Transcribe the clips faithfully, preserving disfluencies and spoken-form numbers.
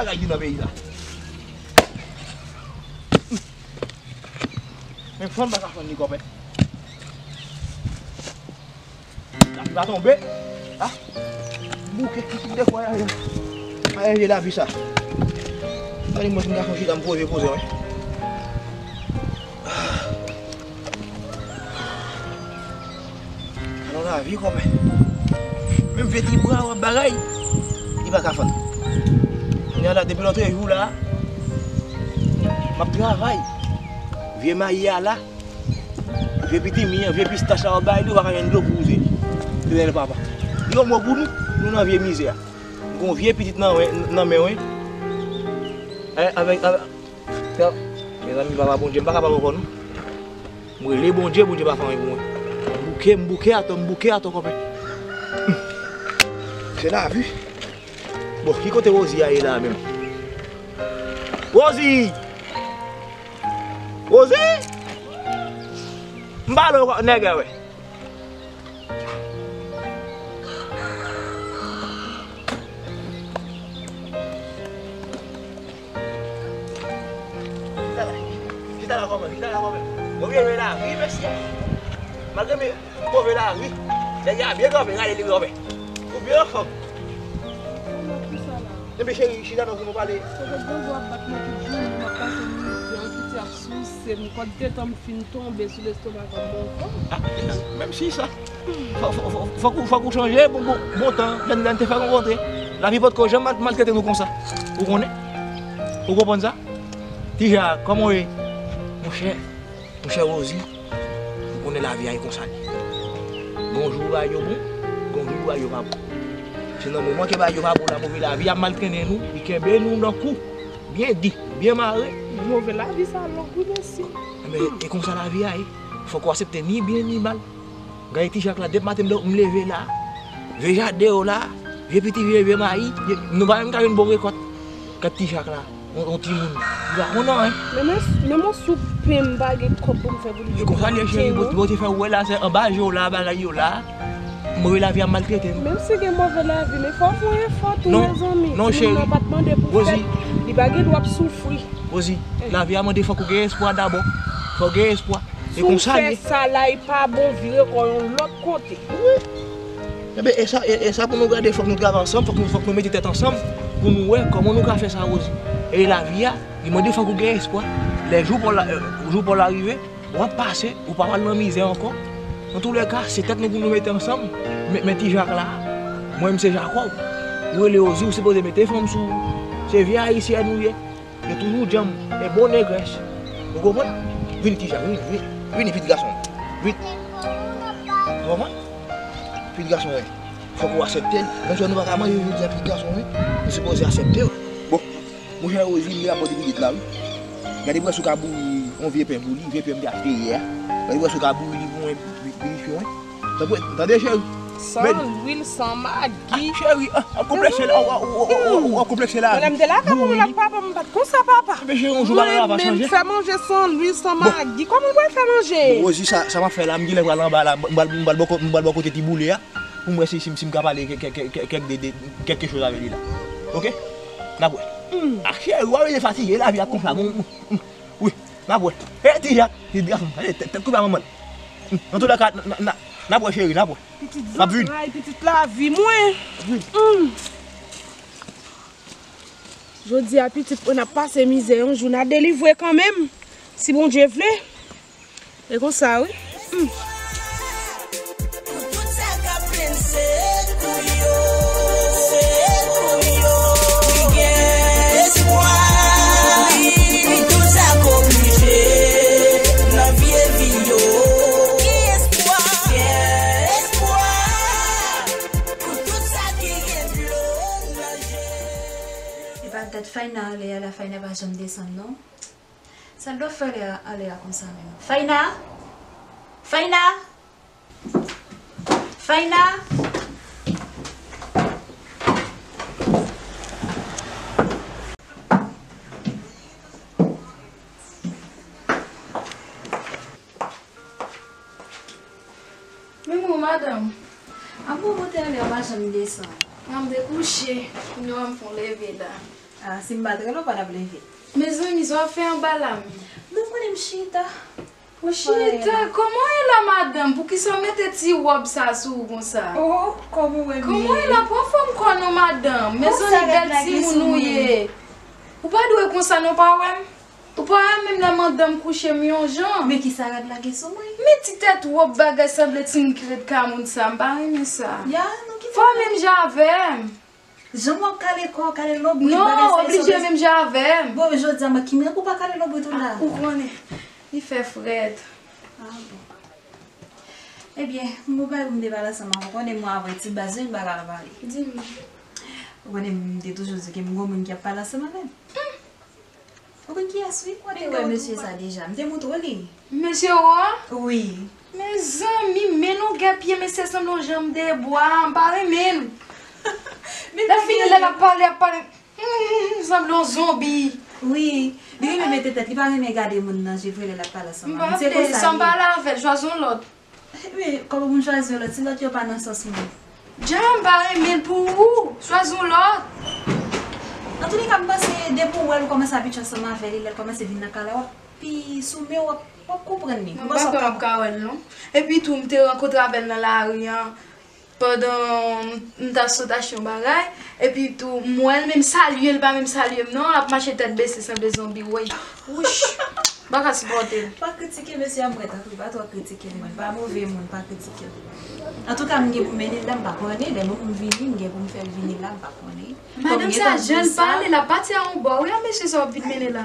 Ray li nan peyi la. Men fann pa ka fann li kòpè. Lavi pa tonbe. Ah. Bouke pitit de fwa ya. Ay, ay, lavi sa. Gade mwen, ti gason chita, m poze, poze, wi. Nan lavi, kòmè. Menm vye ti bwa w ap bagay, li pa ka fann. Kounye a la, depi lòt jou la, m ap travay. Vye mayi a la, vye pitimi an, vye pistach la, w ap bay li, ou pa ka jwenn dlo pou wouze li. Etènèl papa. Di yon mo pou nou, nou nan vye mizè a. M gon vye pitit nan, nan men, wi. Eh, avèk, avèk, Frè, mezanmi, papa Bondye, m pa kapab ankò, non. M rele Bondye, Bondye pa fè anyen pou mwen. M bouke, m bouke atò, m bouke atò, kòmè. Se lavi. Bon, ki kote Rosie a ye la menm? Rosie! Rosie! M pale w, nègè, wè. Chita la, chita la kòmè, chita la kòmè. Move lavi, mesye. Malgre move lavi, nèg la byen kanpe, gade li kanpe. Ou byen anfòm. Epi cheri, chita non pou nou pale. Se ke bon Dye ap bat mwen tout jounen, m ap pase mizè, piti ap souse m, kòd tetan m fin tonbe sou lestomak an, m anfòm. Ah, menm si sa. Fò, fò, fò, fòk ou, fòk ou chanje bon, bon, bon tan, lè n, lè n te fè rankontre. Lavi potko janm mal, maltrete nou konsa. Ou konnen? Ou konprann sa? Tija, kòman w ye? Monchè, monchè Rosie, ou konnen lavi a e konsa l ye. Gon jou bagay yo bon, gon jou bagay yo pa bon. Se nan moman ke bagay yo pa bon la, move lavi ap maltrennen nou, li kenbe nou nan kou. Byen di, byen mare. Move lavi sa long wi mesye. Men e konsa lavi a ye. Fòk ou aksepte ni byen ni mal. Gade ti Jak la, depi maten m leve la. Vye jaden yo la, vye piti vye, vye mayi, vye, nou pa menm ka jwenn bon rekòt. Gade ti Jak la, yon, yon timoun. Li pa konn anyen. Men, men, men yon soupe m pa gen kòb pou m fè pou li. E konsa l ye cheri, Bondye fè ou wè la, se anba je w la, bagay yo la. Move lavi a maltrete nou. Menm si gen move lavi, men fò w fè yon efò tou, mezanmi. Non, cheri. Timoun nan pa t mande pou fèt. Li pa gen dwa ap soufri. Rosie, lavi a mande fòk ou gen espwa dabò. Fòk ou gen espwa. E konsa l ye. Si w fè sa la, e pa bon, vire kò w yon lòt kote. Wi. Enben, e sa, e, e sa pou nou gade, fòk nou travay ansanm, fòk nou, fòk nou mete tèt ansanm pou nou wè kòman nou ka fè sa, Rosie. E lavi a, li mande fòk ou gen espwa. Lè jou pa w la, jou pa w la rive, w ap pase, ou pa pral nan mizè ankò. Antoulèka, se tèt nou pou nou mete ansanm. Men, men ti Jak la, mwen menm se Jakòb. Ou rele Rosie, ou sipoze mete fanm sou ou. Se vye ayisyèn ou ye. Yo toujou djanm, e bon negrès. Ou konprann? Vini ti Jak, vini, vini. Vini pitit gason. Vini. Ou konprann? Pitit gason, wi. Fòk ou aksepte l. Menm si nou pa ka manje jodi a, pitit gason, wi. Nou sipoze aksepte l. Bon, monchè Rosie, li rapòte pitit la, wi. Gade pou wè si w ka bouyi yon vye pen pou li, vye pen m te achte yè a. Gade pou wè si w ka bouyi li pou mwen, pi, pi, pi, pi, wi. Tande, tande, cheri. San lwil, san magi. Ah, cheri, ah, w ap konplekse la, w ap konplekse la. Lè m te lakay mwen la, papa, m pa t konsa, papa. Enben, cheri, yon jou bagay la va chanje. Mwen menm, fè manje san lwil, san magi. Kòman m pral fè manje? Bon, Rosie, sa, sa m ap fè la, m genlè pral anba la, m pral, m pral bò ko-, m pral bò kote ti boule a, pou m wè si, si, si m ka pale kè-, kè-, kè-, kè-, kèk de, de, kèk kèk choz avè li la. Oke? N ap wè. Ah, cheri, w ap vin fatige, lavi a konsa, bon. Wi, n ap wè. E, ti Jak, ti gason, e, tèt, tèt koupe a manman l. Antoulèka, n, n, n, n ap wè, cheri, n ap wè. Pitit zantray, pitit lavi mwen. Jodi a, pitit mwen ap pase mizè, yon jou n a delivre kanmenm, si Bondye vle. E konsa, wi. Pou tout sa k ap plenn, se kou yo, se kou yo ki gen espwa. Pou tout sa k oblije nan vye vi yo, ki espwa, gen espwa. Pou tout sa ki gen dlo nan je. E pa tèt Fayna ale a la, Fayna pa janm desann, non. Sa l dwe fè lè a, ale a konsa menm. Fayna! Fayna! Fayna! Men bon, madanm. An bon, monte ale a, pa janm desann. An m te kouche, kounye a m fon leve la. Ah, si m pa t rele w, w pa t ap leve. Mezanmi, sa w ap fè anba la menm? Non, konnen m chita. Ou chita? Kòman w ye la, madanm? Poukisa w mete ti wòb sa sou ou konsa? Oh, kòman w wè m ye? Kòman w ye la? Pran fòm kò non, madanm. Mezanmi, bèl timoun ou ye. Ou pa dwe konsa non, pa wè m? Ou pa wè menm lè madanm kouche m yon jan? Men kisa rad la gen sou mwen? Men ti tèt wòb bagay sanble ti nèg ki ret ka moun sa, m pa renmen sa. Ya, non, ki fò menm jan avè m. Jan w ap kale kò, kale lonbrit, bagay sa yo sanble. Non, oblije menm jan avè m. Bon, jodi a, mwen ki mwen pou pa kale lonbrit ou la? Ah, ou konnen, li fè frèt. Ah, bon. Ebyen, m gon bagay pou m te pale ansanm avè w. Ou konnen mwen avè ti baz, wi, m pa ka pale. Di m. Ou konnen m te toujou di ke m gon moun ki ap pale ansanm avè m. Ou konn kiyès, wi? Ou te wè mesye sa deja. M te montre w li. Mesye ou a? Wi. Mezanmi, men longè pye mesye sanble yon janm de bwa. M pa renmen l. Lè fini, lè l ap pale, ap pale. Hmm, sanble yon zonbi. Wi. Li renmen mete tèt, li pa renmen gade moun nan je vre lè l ap pale ansanm. M pa vle, san pale avè l, chwazi yon lòt. Men, kòman pou m chwazi yon lòt, si lòt yo pa nan sans mwen? Dja, m pa renmen l pou ou. Chwazi yon lòt. Antouleka, m panse depi w wè l, ou kòmanse abitye ansanm avè li, lè l kòmanse vin nan kay la, w ap pi sou men, w ap, w ap konprann li. M pa kwè m ap ka wè l, non. Epi tou, m te rankontre avè l nan lari an, pandan m, m t ap sot achte yon bagay. Epi tou, m wè l, men m salye l, li pa menm salye m, non. L ap mache tèt bese, sanble zonbi, woy. Wouch! M pa ka sipòte l. Pa kritike mesye a, m wè, tanpri, pa twò kritike l, men pa move moun, pa kritike l. Antouka, m gen pou m mennen l la, m pa konnen, lè m vini, m gen pou m fè l vini la, m pa konnen. Madanm sa jèn pale, l ap pati a yon bò, wi, a mesye sa w ap vin mennen la.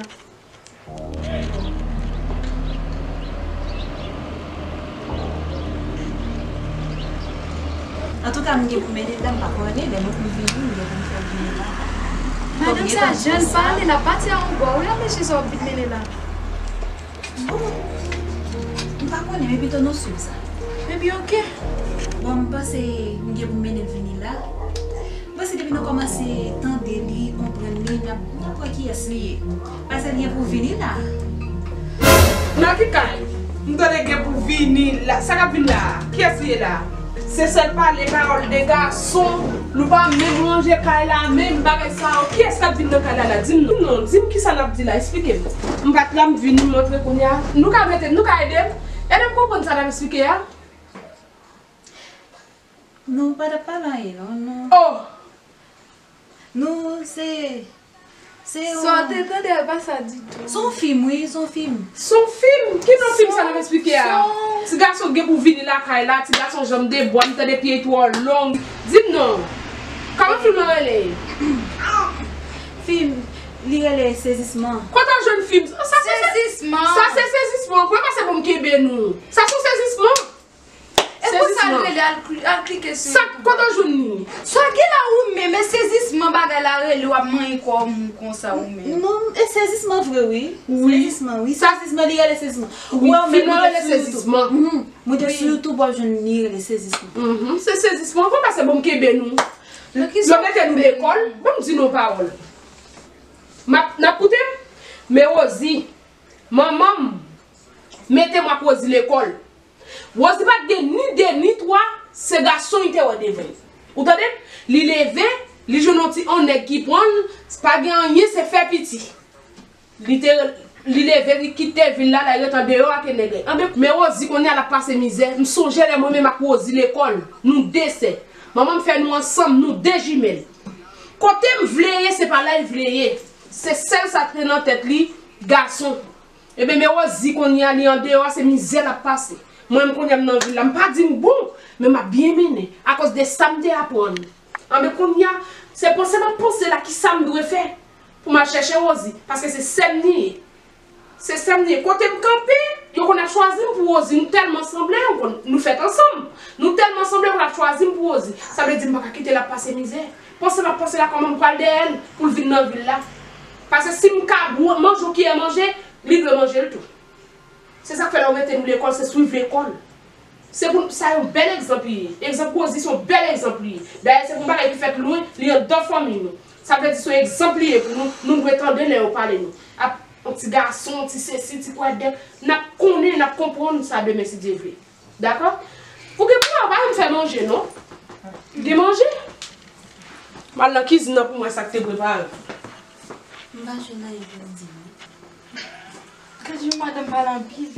Antouka, m gen pou m mennen l la, m pa konnen, lè m vini, m gen pou m fè l vini la. Madanm sa jèn pale, l ap pati a yon bò, wi, a mesye sa w ap vin mennen la. Bon, m pa konnen, men pito nou swiv sa. Ebyen, oke. Bon, m panse m gen pou m mennen l vini la. M panse depi nou kòmanse tande li, konprann li, n ap, n ap wè kiyès li ye. Paske l gen pou vini la. Nan ki kay? M tande gen pou vini la. Sa k ap vin la a? Kiyès li ye la a? Se sèl pale pawòl de gason. Nou pa menm ranje kay la menm, bagay sa yo. Kiyès k ap vin nan kay la la? Di m non. Di m non. Di m kisa n ap di la. Eksplike m. M pa t la, m vini, m antre kounye a. Nou ka mete m, nou ka ede m? Ede m konprann sa n ap eksplike a. Nou pa t ap pale anyen, non, non. Oh! Nou, se, se yon... Sa w te tande a pa sa ditou. Se yon fim, wi, se yon fim. Se yon fim? Ki non fim sa n ap eksplike a? Ti gason gen pou vini lakay la, ti gason janm de bwa, m tande pye l twò long. Di m non. Kòman fim nan rele? Fim, li rele Sezisman. Kote w jwenn fim? Sa se, sa se sezisman. Sa se sezisman. Kòman se pou m kenbe nou? Sa se yon sezisman. E konsa l rele, al kli-, al klike sou YouTube. Sa, kote w jwenn li? Sa gen la ou menm, e sezisman bagay la rele, w ap manyen kò w konsa ou menm. Non, e sezisman vre, wi. Wi. Sezisman, wi. Sezisman, li rele sezisman. Wi, fim nan rele Sezisman. Mhm. Mwen te sou YouTube, w ap jwenn li rele Sezisman. Mhm. Se sezisman, fò pase bon kenbe nou. Yo mete nou lekòl, ban m di nou yon pawòl. M ap, n ap koute m? Men Rosie, manman m, mete m ak Rosie lekòl. Rosie pa t gen ni de ni twa, se gason li te wè devan l. Ou tande? Li leve, li jwenn yon ti, yon nèg ki pran l, pa gen anyen, se fè piti. Li te, li leve, li kite vil la, l al ret andeyò ak nèg la. Anben, men Rosie kounye a l ap pase mizè. M sonje lè mwen menm ak Rosie lekòl, nou de sè. Manman m fè nou ansanm, nou de jimèl. Kote m vle ye, se pa la l vle ye. Se sèl sa k te nan tèt li, gason. Ebyen, men Rosie kounye a, li andeyò a, se mizè l ap pase. Mwen menm kounye a m nan vil la, m pa di m bon, men m ap byen mennen, akoz de sa m te aprann. Anben kounye a, se panse m ap panse la, kisa m dwe fè pou m al chèche Rosie, paske se sè m li ye. Se sè m li ye. Kote m kanpe, yo konn ap chwazi m pou Rosie, nou tèlman sanble, yo konn, nou fèt ansanm. Nou tèlman sanble, yo konn ap chwazi m pou Rosie. Sa vle di m pa ka kite l ap pase mizè. Panse m ap panse la, kòman m pral dèyè l pou l vin nan vil la. Paske si m ka bou-, manje yon kiyè manje, li dwe manje l tou. Se sa k fè lè yo mete nou lekòl, se swiv lekòl. Se pou, sa yon bèl egzanp li ye. Egzanp Rosie se yon bèl egzanp li ye. Dayè, se pou yon bagay ki fèt lwen, li anndan fanmi nou. Sa vle di se yon egzanp li ye pou nou, nou dwe tande lè yo pale nou. Ap, yon ti gason, ti sesi, ti kwèdèk, n ap konnen, n ap konprann sa demen si Dye vle. Dakò? Ou gen pou w pa janm fè manje, non? Gen manje? M al nan kizin nan pou m wè sa k te prepare. Mache nan evèn di wi. Gad yon madanm pale anpil.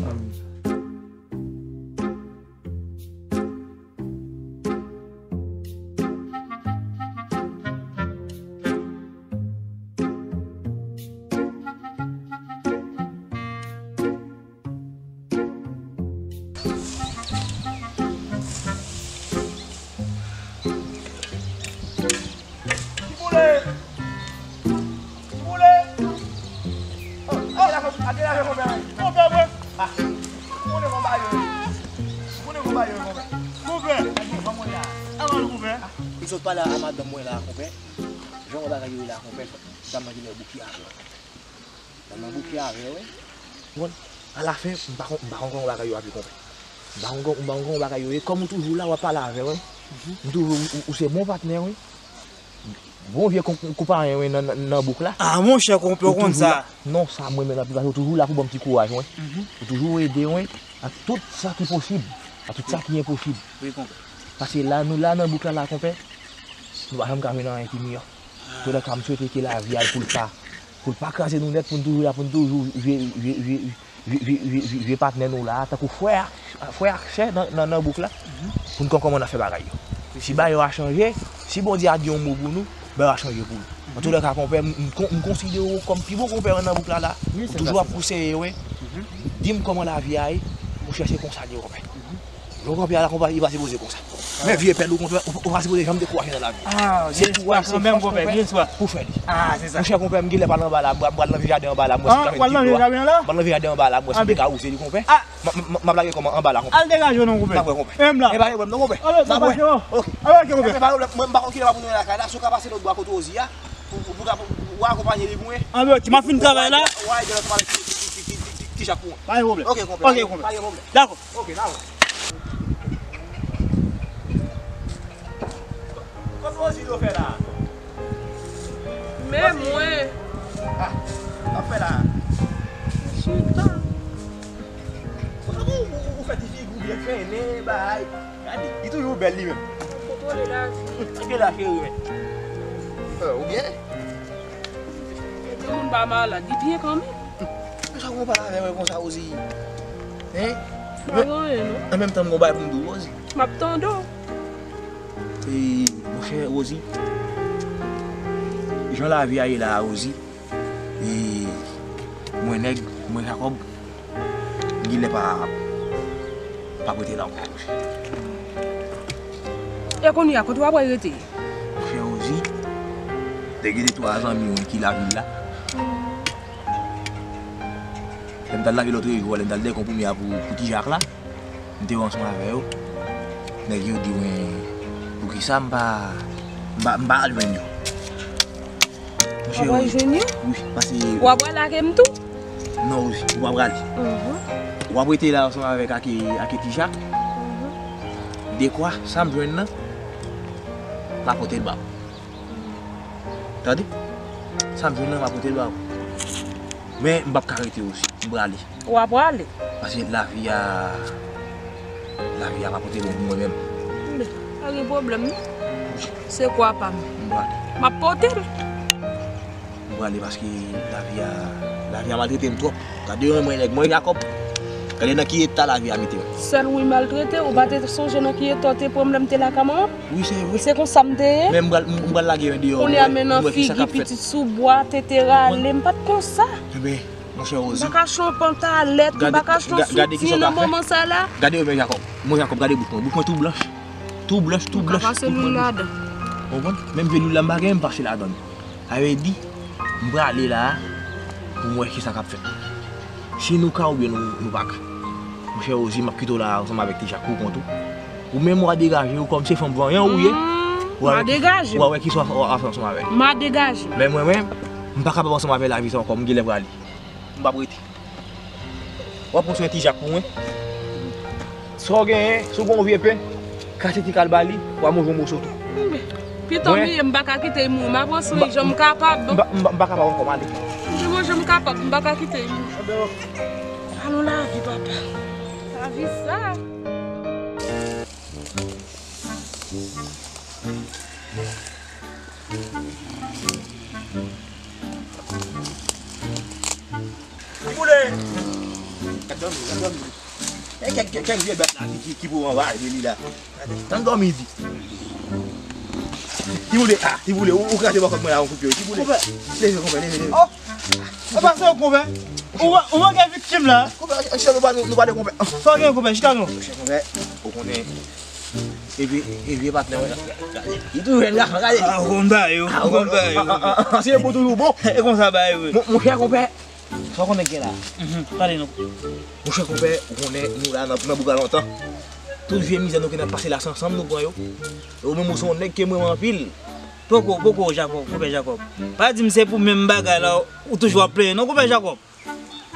Ki boule? Ki boule? Oh, oh, la, ate la, konpè. Konpè, mwen. Ah, ou konnen konpè yo. Ou konnen konpè yo, konpè. Konpè. Ate, ban mwen la. Avan, konpè. M sot pale a madanm mwen la, konpè. Jan wè bagay yo ye la, konpè. Sa m mande lè bouke avè w. Nan bouke avè w, wi. Bon, alafen, m pa kon, m pa kon konn bagay yo a pi konpè. M pa kon, m pa kon konn bagay yo ye. Kòm ou toujou la, w ap pale avè w, wi. M toujou, ou, ou se bon patnè, wi. Bon vye kon, konpayen, wi, nan, nan, nan bouk la. A, monchè, konpè, ou konn sa. Non, sa mwen menm la, pi pase, ou toujou la pou ban m ti kouraj, wi. Ou toujou ede, wi, ak tout sa ki posib, ak tout sa ki enposib. Wi, konpè. Paske la, nou la nan bouk la, la, konpè, nou pa janm ka jwenn anyen ki miyò. Toulèka, m swete ke lavi a pou l pa, pou l pa kraze nou nèt, pou n toujou la, pou n toujou vye, vye, vye patnè nou la, tankou frè ak, frè ak sè nan, nan, nan bouk la, pou n konn kòman n ap fè bagay yo. Si bagay yo a chanje, si Bondye a di yon mo pou nou, bagay yo a chanje pou nou. Antoulèka, konpè, m, m kon-, m konsidere w kòm pi bon konpè nan bouk la, la. Ou toujou ap konseye, wi. Di m kòman lavi a ye, monchè, se konsa l ye, konpè. Lè w kanpe a la konpayi, li pa sipoze konsa. Men vye pèl ou konpè, ou, ou pa sipoze janm dekouraje nan lavi. Se kouraj, se fòs, konpè, pou fè li. Monchè, konpè, m genlè pral anba la, m pral, m pral nan vye jaden anba la, m wè si m ka jwenn ti dlo a. M pral nan vye jaden anba la, m wè si m te ka wouze li, konpè. M, m, m, m ap lage kò m anba la, konpè. Al degaje w non, konpè. N ap wè, konpè. E pa gen pwoblèm non, konpè. N ap wè. Ok. Enben, pa gen pwoblèm. Mwen, m pa konn kilè m ap nou la kay la, si w ka pase lòt bò a kote Ozi a, pou, pou, pou, pou, pou akonpanye li pou mwen. Anben, ok, m ap fin travay la. W a ede lòt ansanm avèk ti, ti, ti, ti, ti, ti, ti Tijak pou mwen. Pa gen pwoblèm. Ok, konpè. Pa gen pwoblèm. Dakò. Ok, n a wè. Kot Rosie yo fè la? Men mwen. Ah, sa fè la? Chita. Ou, ou, ou, ou fè ti figi w byen fennen, bay. Gade, li toujou bèl li menm. Kontwole lavi. Ki la cheri men? Ou byen? Epi moun pa malad, li byen kanmenm. Sa w pale avè mwen konsa, Rosie? Hein? Pa gen anyen non. An menm tan, m gon bagay pou m di w, Rosie. M ap tande w. E, monchè, Rosie, jan lavi a ye la a, Rosie, e, mwen nèg, mwen Jacob, m genlè pa, pa p rete la ankò, monchè. E kounye a, kote w ap rete? Monchè, Rosie, te gen de twa zanmi mwen ki lavil la. Lè m t al lave lòt jou a, lè m t al dèyè konprimye a pou, pou Tijak la, m te wè ansanm avè yo. Nèg yo di mwen, poukisa m pa, m pa, m pa al jwenn yo. Monchè, w ap al jwenn yo? Wi, paske. W ap al lage m tou? Non, wi, ou pa prale. Mhm. W ap rete la ansanm avèk ake, ake Tijak. Mhm. Dekwa, sa m jwenn nan, m a pote l ba w. Tande? Sa m jwenn nan, m a pote l ba w. Men, m p ap ka rete osi. M prale. W a prale? Paske lavi a, lavi a pa pote bon pou mwen menm. Men, pa gen pwoblèm, non. Se kwa pa m. M prale. M ap pote l. M prale paske lavi a, lavi a maltrete m twòp. Gade yon mwen nèg mwen Jacob. Gade nan ki eta lavi a mete m. Sèl wi maltrete, ou pa te sonje nan ki eta w te pran m lè m te lakay manman m? Wi, se vre. Se konsa m te ye. Men m pral, m, m pral lage yon deyò. Kounye a men nan figi, pitit sou bwa, tete rale, m pa t konsa. Enben, monchè Rosie. M pa ka achte yon pantalèt, m pa ka achte yon soutyen nan moman sa la. Gade yo men Jacob. Mwen Jacob, gade bouch mwen. Bouch mwen tou blanch. Tou blanch, tou blanch. Ou ka pase lwil ladan. Ou konprann? Menm vye lwil la m pa gen, m pase ladan. Sa vle di, m prale la a pou m wè kisa k ap fèt. Si nou ka oubyen nou, nou pa ka. Monchè Rosie, m ap kite w la ansanm avèk Tijak pou kont ou. Ou menm w a degaje w kòm se fanm vanyan ou ye. M a degaje m. W a wè kisa w a fè ansanm avè l. M a degaje m. Men mwen menm, m pa kapab ansanm avè lavi sa ankò, m genlè prale. M p ap rete. W a pran swen Tijak pou mwen. Sa w genyen, si w gen yon vye pen, kase ti kal ba li, w a manje yon moso tou. Pito m ye, m pa ka kite l mouri. M a pran swen li jan m kapab. M pa, m pa, m pa kapab ankò, m ale. M te manje, m kapab, m pa ka kite l mouri. Anben, ok. Alon lavi, papa. Lavi sa. Gad dòmi, gad dòmi. E kèk, kèk, kèk vye bèt la ki, ki, ki pou anvaji li la. Tann dòmi vit. Tiboule, ah, Tiboule, ou, ou kraze bò kòk mwen la, yon kout pye. Tiboule. Konpè. Leve, konpè, leve, leve. Oh! E pa sa, konpè. Ou, ou manke viktim la. Konpè, chè, nou pa, nou, nou pa de konpè. Sa w gen, konpè, chita non. Chè, konpè, ou konnen. Epi, epi, patnè, gade. Li toujou jwenn gason, gade. Ah, ou konn ba yo, ou konn ba yo. Ah, se pou toujou bon. E konsa ba yo. Mon, monchè, konpè. Sa w konnen k gen la? Mhm. Pale non. Monchè konpè, ou konnen nou la nan, nan bouk la lontan. Tout vye mizè nou gen ap pase la se ansanm nou pran yo. E ou menm ou se yon nèg ke m renmen anpil. Poko, poko, Jakòb, konpè Jakòb. Pa di m se pou menm bagay la ou toujou ap plenyen non, konpè Jakòb.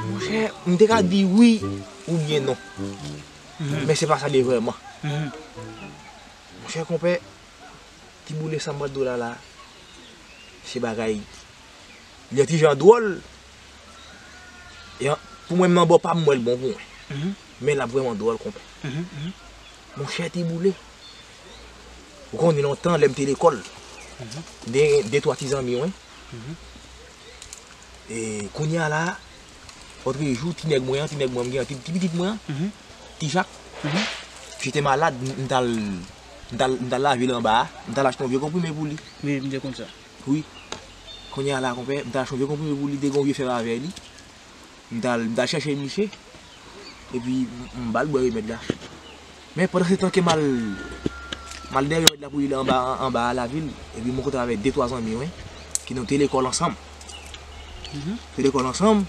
Monchè, m te ka di wi oubyen non. Mhm. Men se pa sa de vrèman. Mhm. Monchè konpè, Tiboule sa m pral di w la la, se bagay, li yon ti jan dwòl. E an, pou mwen, m nan bò pa m, m wè l bon pou mwen. Mhm. Men l ap vrèman dwòl, konpè. Mhm, mhm. Monchè Tiboule, ou konnen lontan, lè m te lekòl, mhm, de, de twa ti zanmi mwen. Mhm. E kounye a la, lòtrejou, ti nèg mwen an, ti nèg mwen an, m gen an, ti, ti pitit mwen an, mhm, ti Jak, mhm, li te malad, m, m t al, m t al, m t al lavil anba a, m t al achte yon vye konprime pou li. Wi, m te konn sa. Wi. Kounye a la, konpè, m t al achte yon vye konprime pou li, te gen yon vye fèb avè li. M t al, m t al chèche misye. Epi m, m ba l bwè remèd la. Men pandan se tan ke m al, m al dèyè remèd la pou li la anba, anba a lavil, epi m rankontre avèk de twa zanmi mwen, ki nou te lekòl ansanm. Mhm. Te lekòl ansanm,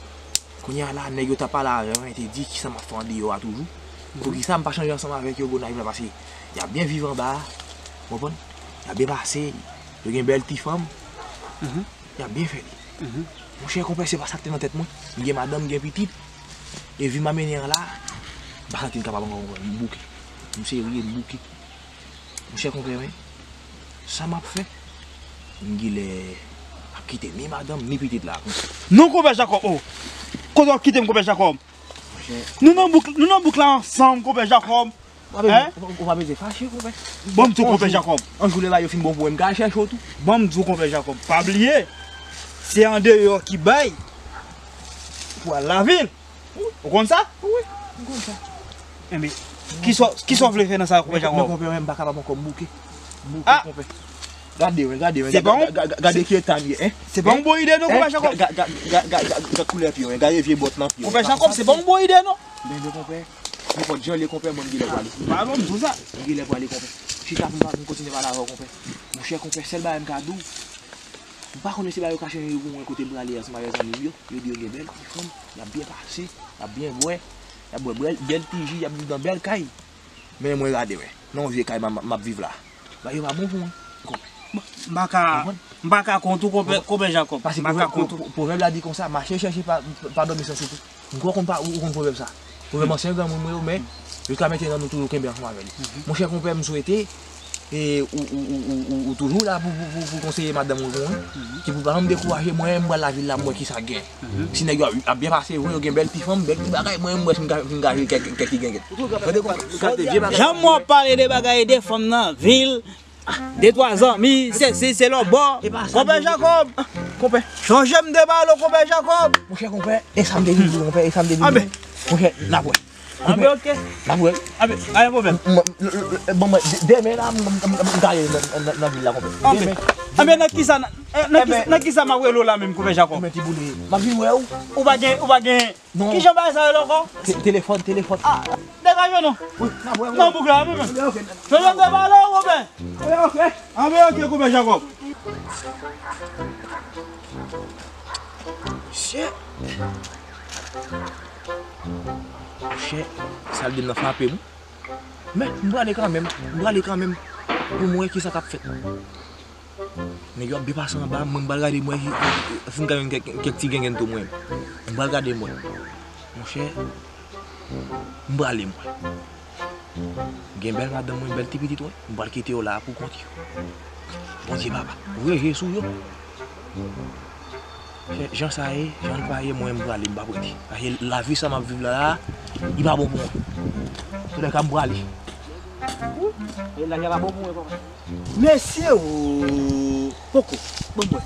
kounye a la, nèg yo t ap pale avè mwen, te di kisa m ap fè andeyò a toujou. Mhm. Poukisa m pa chanje ansanm avèk yo, bon, nan viv la, paske y ap byen viv anba a, w konprann? Y ap byen pase, yo gen bèl ti fanm. Mhm. Y ap byen fè li. Mhm. Monchè, konpè, se pa sa k te nan tèt mwen. M gen madanm, m gen pitit. E vi m ap mennen an la, m pa santi m kapab ankò, konpè. M bouke. M serye, m bouke. Monchè, konpè, men, sa m ap fè? M genlè ap kite ni madanm, ni pitit la, konpè. Non, konpè Jakòb, oh! Kote w ap kite m, konpè Jakòb? Monchè. Nou nan bouk, nou nan bouk la ansanm, konpè Jakòb. Ou pa bezwen, hein? Ou pa, ou pa bezwen fache, konpè. Ban m di w, konpè Jakòb. Yon jou, lè bagay yo fin bon pou mwen, m ka al chèche w tou. Ban m di w, konpè Jakòb, pa bliye, se andeyò ki bay pou al lavil. Ou konn sa? Wi, m konn sa. Enben, kisa, kisa w vle fè nan sa, konpè Jakòb? Men, konpè, men, m pa kapab ankò, m bouke. M bouke, ah! Konpè. Gade, wen, gade, wen. Se pa yon, ga-, ga-, ga-, gade ki eta m ye, hein? Se pa yon bon ide, non, konpè Jakòb. Ga-, ga-, ga-, ga-, ga-, gade koulè pye w, wen. Gade vye bòt nan pye w. Konpè Jakòb, se pa yon bon ide, non. Men, men, konpè, nenpòt jan l ye, konpè, mwen, m genlè prale. Pale, m di w sa. M genlè prale, konpè. Chita pou m pa, pou m kontinye pale avè w, konpè. Monchè, konpè, sèl bagay m ka di w, m pa konnen si bagay yo ka chanje pou mwen kote m prale a, ansanm avèk zanmi m yo. Yo di yo gen bèl ti fanm, y ap byen pase, y ap byen bwè, y ap bwè bèl, bèl ti ji, y ap viv nan bèl kay. Men mwen gade, wen, nan yon vye kay m, m, m ap viv la. Bagay yo pa bon pou mwen. Konpè. M pa ka, konprann? M pa ka kont ou, konpè, konpè Jakòb. Paske m pa ka kont ou. Pwovèb la di konsa, mache chèche pa, pa dòmi san soupe. M kwè w konn pa, ou konn pwovèb sa. Pwovèb ansyen granmoun mwen yo, men jiska mentnan nou toujou kenbe ansanm avè li. Mhm. Monchè konpè, m swete, e, ou, ou, ou, ou, ou, ou toujou la pou, pou, pou, pou konseye madanm ou pou mwen. Mhm. Ki pou pa janm dekouraje mwen, m pral lavil la, m wè kisa k gen. Mhm. Si nèg yo ap, ap byen pase vre, yo gen bèl ti fanm, bèl ti bagay, mwen, m wè si m ka, si m ka jwe kèk, kèk ti gengen. Tande konpè, gade vye bagay. Jan w ap pale de bagay de fanm nan vil, de twa zanmi, sesi, se lòtbò. Konpè Jakòb. Konpè. Chonje m te pale w, konpè Jakòb. Monchè konpè, e sa m te di w, konpè, e sa m te di w. Anben. Monchè, n ap wè. Anben, oke. N ap wè. Anben, pa gen pwoblèm. M, m, m, bon, mwen, de-, demen la, m, m, m, m, m ka ale nan, nan, nan, nan vil la, konpè. Anben. Demen. Anben, nan kisa, nan, nan kisa, nan kisa m ap rele w la menm, konpè Jakòb? Anben, Tiboule, m ap vin wè w. Ou pa gen, ou pa gen Non. Kijan bagay sa rele ankò? Te-, telefòn, telefòn. Ah, degaje w non. Wi, n ap wè, wi. Nan bouk la, wi, men. Anben, oke. Jodi a m te pale w, konpè. Anben, oke. Anben, oke, konpè Jakòb. Shit. Shit. Sa l di m nan frape m. Men, m prale kanmenm. M prale kanmenm. Pou m wè kisa k ap fèt. Nèg yo ap byen pase anba, mwen m pral gade mwen si, si m ka jwenn kèk, kèk ti gengen tou mwen. M pral gade mwen. Monchè, m prale mwen. Gen bèl madanm mwen, bèl ti pitit mwen. M pral kite yo la pou kont yo. Bondye papa, reje sou yo. Jan sa ye, jan l pa ye, mwen m prale, m p ap rete. Paske lavi sa m ap viv la, la, li pa bon pou mwen. Antouka, m prale. Wi, e lavi a pa bon pou mwen, papa. Mesye o! Poko, ban m wè.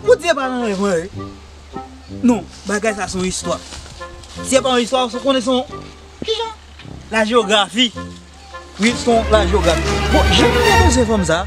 Ou di e pa nan rèv mwen ye? Non, bagay sa se yon istwa. Si se pa yon istwa, ou konnen se yon... Kijan? Lajeyografi. Wi, se yon lajeyografi. Bon, jan m te bezwen fanm sa,